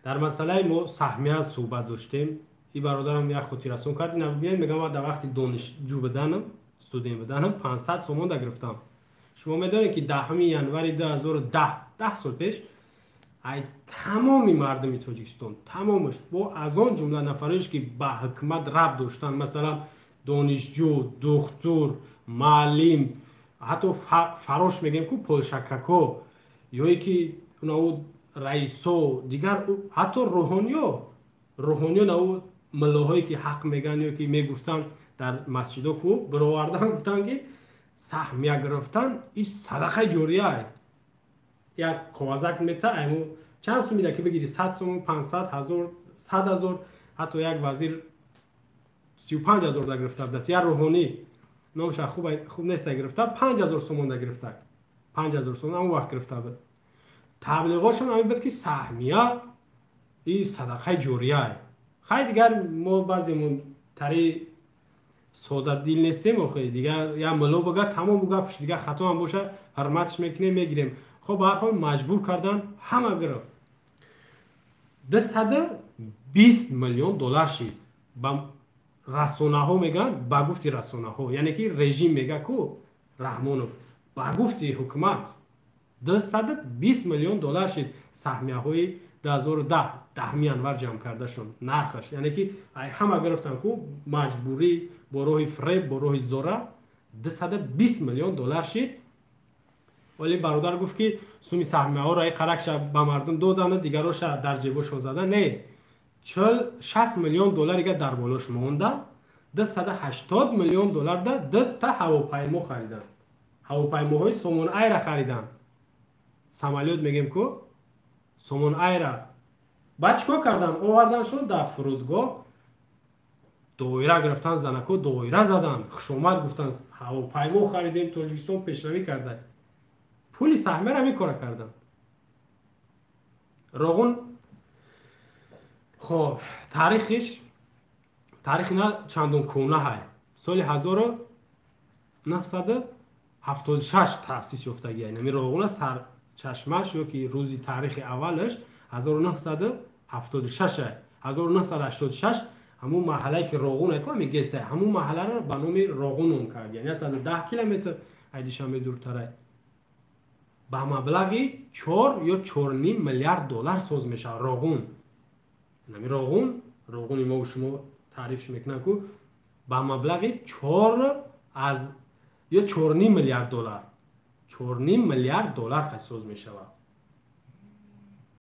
Дар масъалаи мо саҳмия суҳбат доштем. И бародарам як хотиррасон кард. Ина бибинед, мегам, ман дар вақти донишҷӯ буданам, студент буданам, 500 сомон да гирифтам. Шумо медонед, ки 10 январи 2010, 10 сол пеш, ай тамоми мардуми Тоҷикистон, тамомаш, бо аз он ҷумла нафароеш, ки ба ҳукумат рабт доштанд, масалан, донишҷӯ, духтур, маълим, ҳатто фарош мегӯем ку, полшакако, ё ки нау раисо, дигар, ҳатто рӯҳониё, нау муллоҳое, ки ҳақ мегӯянд ё ки мегуфтанд дар масҷидо ку, бировардан гуфтанд, ки саҳмия гирифтан ин садақаи ҷория. Як коғазак мета, айму чанд сумида ки бигири, 100 сомон, 500, 1000, 100 000, ҳатто як вазир 35 000 да гирифта будааст. Як рӯҳонӣ, номша хуб неста, гирифта, 5000 сомон да гирифта, 5000 сомон ҳамон вақт гирифта буд. Таблиғошон ҳамин буд, ки саҳмия и садақаи ҷория. Хай, дигар мо баъземон тари содадил нестем охи. Дигар як мулло буга, тамом буга, пушт дигар хато ҳам боша, ҳурматш мекунем, мегирем. Хоб, ба ҳар ҳол, маҷбур кардан, ҳама гирифт. 220 миллион доллар шид. Ба расонаҳо мегӯянд, ба гуфти расонаҳо, яъне ки режим мега ку Раҳмонов, ба гуфти ҳукумат 220 миллион доллар шид саҳмияҳои 2010, 10 январ ҷамъ кардашон нархаш. Яъне ки ҳама гирифтан ку маҷбурӣ, бо роҳи фиреб, бо роҳи зора, 220 миллион доллар шид. Вале бародар гуфт, ки суми саҳмияҳоро ай қаракша ба мардум додану дигароша дар ҷебошон зада. Не, 60 миллион долларига дар болош монда, 280 миллион доллар да дута ҳавопаймо хариданд. Ҳавопаймоҳои Сомон Айра хариданд, самолёт мегем ку, Сомон Айра. Баъд чӣ кор кардан? Оварданшон дар фурудгоҳ, доира гирифтан, занако доира задан, хушомад гуфтан, ҳавопаймо харидем, Тоҷикистон пешравӣ карда. Пули саҳмияро ҳамин кора кардан. Роғун, хоб, таърихиш, таърихи на чандон кӯҳна ҳай, соли 1976 таъсис ёфтагия. Ами Роғуна сарчашмаш ё ки рӯзи таърихи аввалаш 1976. 1986 ҳамун маҳаллае, ки Роғун ку, ами геса, ҳамун маҳалларо ба номи Роғун ном кард, яъне 110 километр ай Душанбе дуртарай. Ба маблағи 4 ё 4,5 миллиард доллар соз мешавад Роғун. Ами Роғун, Роғуни мо шумо таърифш мекунам ку, ба маблағи 4 аз ё 4,5 миллиард доллар, 4,5 миллиард доллар соз мешавад.